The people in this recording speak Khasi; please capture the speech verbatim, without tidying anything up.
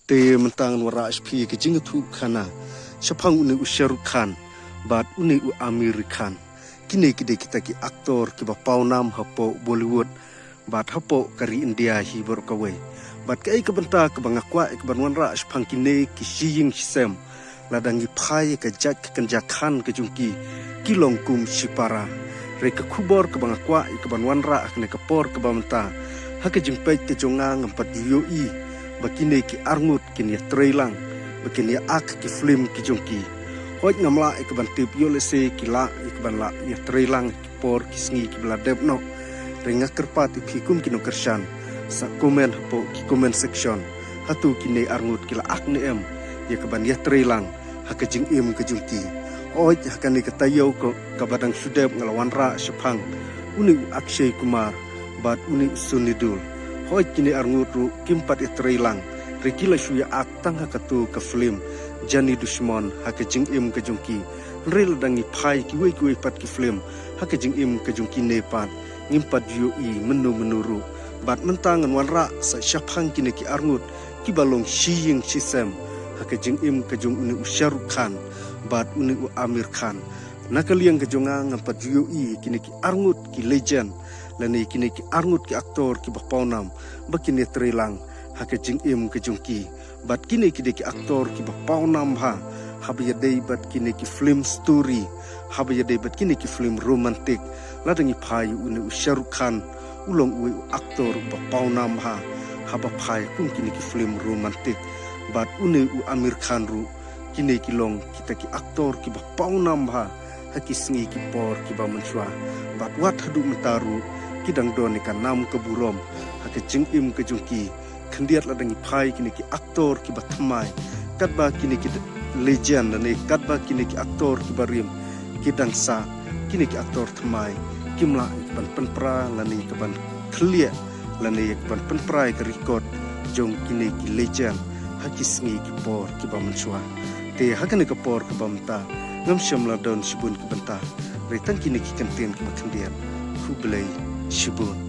Te mynta ngan wanrah sha phi ka jingïathuh khana shaphang une u Shah Rukh Khan bad une u Aamir Khan. Kine ki dei kita ki actor kiba pawnam hapoh Bollywood bad hapoh ka ri India hi baroh kawei. Bad kaei ka bynta kaba nga kwah ïa kaban wanrah shaphang kine ki shi ïing shi sem, lada ngi phai ïa ka jait ka kynja khan ka jong ki, ki long kum shipara. Hynrei ka khubor kaba nga kwah ïa kaban wanrah ha kane ka por kaba mynta, ha ka jingpeit ka jong nga ngam pat ïohi ba kine ki arngut kin ïatrei lang, ba kin ïa ak ki film ki jong ki. Hooid, ngam lah ïa kaban tip, ïoh lehse ki lah ïa kaban lah ïatrei lang ki por ki sngi kiba la dep noh. Hynrei nga kyrpad ïa phi kum ki nongkyrshan, sa comment hapoh ki comment section, hato kine arngut ki la ak ne em ïa kaban ïatrei lang ha ka jingim ka jong ki. Hooid, ha kane ka taïew ko kaba dang shu dep nga la wanrah shaphang une u Akshay Kumar bad une u Sunny Deol. Hooid, kine arngut ruh kim pat ïatrei lang, hynrei ki la shu ïa ak tang ha kato ka film Jaani Dushman ha ka jingim ka jong ki. Hynrei lada ngi phai kiwei kiwei pat ki film ha ka jingim ka jong kine pat, ngim pat ïohi mynno mynno ruh. Bad mynta ngan wanrah sa shaphang kine ki arngut kiba long shi ïing shi sem ha ka jingim ka jong une u Shah Rukh Khan bad une u Aamir Khan. Na ka liang ka jong nga ngam pat ïohi kine ki arngut ki legend lane kine ki arngut ki actor kiba pawnam ba kin ïatrei lang ha ka jingim ka jong ki. Bad kine ki dei ki actor kiba pawnam bha haba ïadei bad kine ki film story, haba ïadei bad kine ki film romantic. Lada ngi phai, une u Shah Rukh Khan u long uwei u actor uba pawnam bha haba phai kum kine ki film romantic. Bad une u Aamir Khan ruh, kine ki long kita ki actor kiba pawnam bha ha ki sngi ki por kiba mynshuwa. Bad wat haduh mynta ruh ki dang don ïa ka nam ka burom ha ka jingim ka jong ki. Khyndiat lada ngi phai kine ki actor kiba thymmai, katba kine ki legend lane katba kine ki actor kiba rim ki dang sah, kine ki actor thymmai kim lah ïa kaban pynpra lane ïa kaban khlieh lane ïa kaban pynpra ïa ka record jong kine ki legend ha ki sngi ki por kiba mynshuwa. Te ha kane ka por kaba mynta ngam shym la don shibun ki bynta, hynrei tang kine ki kyntien kiba khyndiat. Khublei shibun.